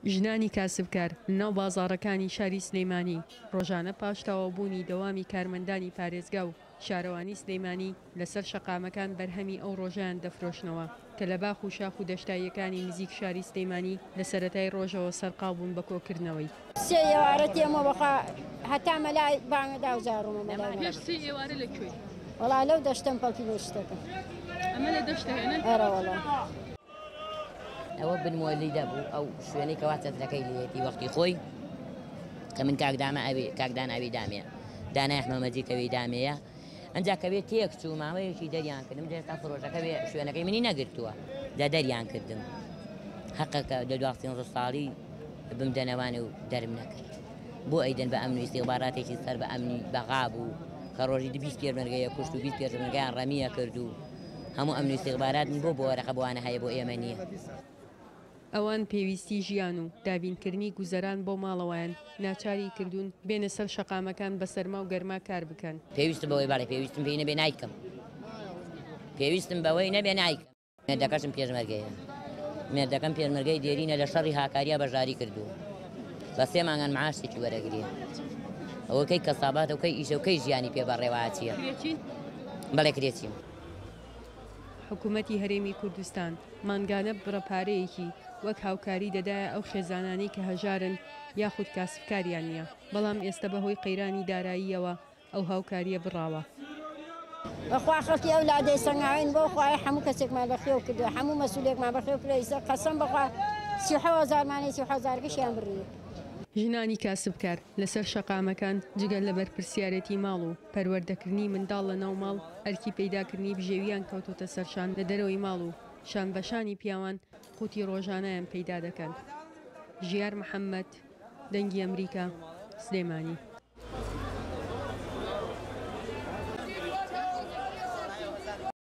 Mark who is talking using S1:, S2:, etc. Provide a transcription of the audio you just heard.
S1: ژنانی کاسبکار لەناو بازاڕەکانی شاری سلێمانی ڕۆژانە پاش تەواوبوونی دەوامی کارمەندانی پارێزگا و شارەوانی سلێمانی لەسەر شەقامەکان بەرهەمی ئەو ڕۆژەیان دەفرۆشنەوە کە لە باخ و شاخ و دەشتاییەکانی نزیک شاری سلێمانی لە سەرەتای ڕۆژەوە سەرقاڵ بوون بە کۆکردنەوەی.
S2: سێ ئێوارە تێمەوە بەخوا هەتا مەلای بانگە داو زاڕومە مەلای
S1: پێش سێ ئێوارە لە کوێی؟
S2: وەڵا لەو دەشتەم پەڵپی بۆ شتەکەم.
S1: ئەمە لە دەشتە هێنن؟
S2: ئەرە وەڵا.
S3: ئەوە بن مۆلیدە بوو ئەو شوێنەی کەوا چەترەکەی لێیەتی وەختی خۆی کە من کاک دامە ئەوی کاک دانا ئەوی دامێ دانای ئەحمە مەجید کەوی دامێیە ئەنجا کەوێ تێک چوو ماوەیەکی دەریان کردم جا ئێستا پرۆژەکە وێ شوێنەکەی منی نەگرتووە جا دەریان کردم حەقەکە لە دوا سێنزە ساڵی بمدەنەوانێ و دەرم نەکرد بۆ ئەیدەن بە ئەمن و ئیستیخباراتێکی سەر بە ئەمنی بەغا بوو کە ڕۆژی 20 پێشمەرگەیە کوشت و 20 پێشمەرگەیان ڕەمیە کرد و هەموو ئەمن و ئیستیخبارات بۆ بۆ وەرەقە بۆ وانە هەیە بۆ ئێمە نییە.
S1: ئەوان پێویستی ژیان و دابینکردنی گوزەران بۆ ماڵەوەیان ناچاری کردوون بێنە سەر شەقامەکان بە سەرما و گەرما کار بکەن.
S3: پێویستم بەوەی بەڵێ پێویستم پێی نەبێ نایکەم پێویستم بەوەی نەبێ نایکەم. مێردەکەشم پێشمەرگەیە مێردەکەم پێشمەرگەی دێرینە لە شەڕی هاکاریا بەشداری کردووە بە سێ مانگان معاشێکی وەرەگرێ ئەوە کەی کەساباتە و کەی ئیشە و کەی ژیانی پێ بەڕێوە ئەچیە بەڵێ کرێچیم.
S1: حکومەتی هەرێمی کوردستان مانگانە بڕە پارەیەکی وەک هاوکاری دەدایە ئەو خێزانانەی کە هەژارن یاخود کاسبکاریان نییە، بەڵام ئێستە بەهۆی قەیرانی داراییەوە ئەو هاوکارییە بڕاوە.
S2: بەخوا خەڵکی ئەو لادێی سەنگاوین بەو خوایە حەموو کەسێکمان بەخێو کردوە حەموو مەسولێکمان بەخێو کردوە ئیستا قەسەم بەخوا 37 هەزارمانەی 37 هەزارەکەشیان بڕیوە.
S1: ژنانی کاسبکار لەسەر شەقامەکان جگە لە بەرپرسیارێتی ماڵ و پەروەردەکردنی منداڵ لەناو ماڵ، ئەرکی پەیداکردنی بژێوییان کەوتۆتە سەرشان لە دەرەوەی ماڵ و شانبەشانی پیاوان قوتی ڕۆژانەیان پەیدا دەکەن. ژیار محەمەد، دەنگی ئەمریکا، سلێمانی.